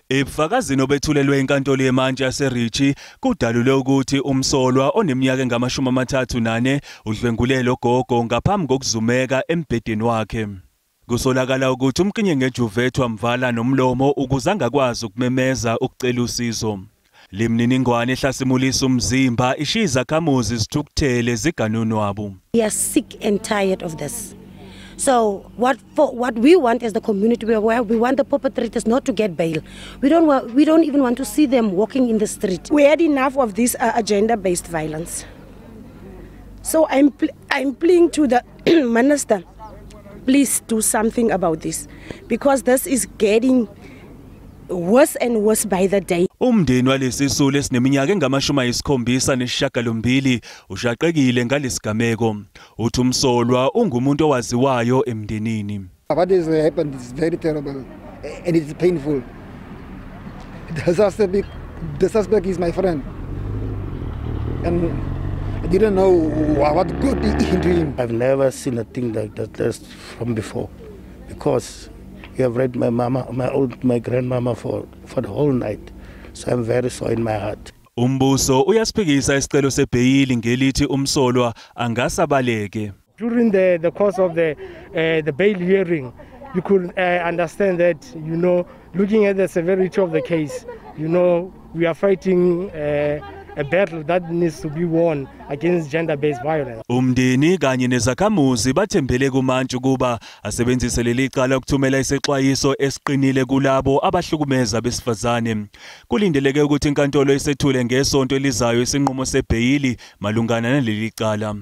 Ebufakazini obethulelwe inkantolo yemantshi yaseRitchie kudalulwe ukuthi umsolwa oneminyaka engama-34 udlwengule lo gogo ngaphambi kokuzumeka embhedeni wakhe. Kusolakala ukuthi umkinye ngejuvethu wamvala nomlomo ukuze angakwazi ukumemeza ukucela usizo. Lemininingwane ehlasimulisa umzimba ishiya izakhamuzi zithukuthele ziganunwabu. We are sick and tired of this. So what we want as the community, we want the perpetrators not to get bail. We don't even want to see them walking in the street. We had enough of this gender-based violence. So I'm pleading to the minister, please do something about this, because this is getting worse and worse by the day. Umndeni walesisulu esineminyaka engama-78 ushaqekile ngalesigameko. Uthi umsolwa ungumuntu owaziwayo emndenini. What has happened is very terrible and it's painful. The suspect is my friend, and I didn't know what got into him. I've never seen a thing like that from before, because you have read my mama, my grandmama for the whole night. So I'm very sorry in my heart. Umbuso uyasiphikisa isicelo sebheyili ngelithi umsolwa angasabaleke. During the course of the bail hearing, you could understand that, you know, looking at the severity of the case, you know, we are fighting a battle that needs to be won against gender-based violence. Umndeni kanye nezakhamuzi bathembele kumantshi ukuba asebenzise leli cala ukuthumela isexwayiso esiqinile kulabo abahlukumeza besifazane. Kulindeleke ukuthi inkantolo isethule ngesonto elizayo isinqumo sebheyili malungana naleli cala.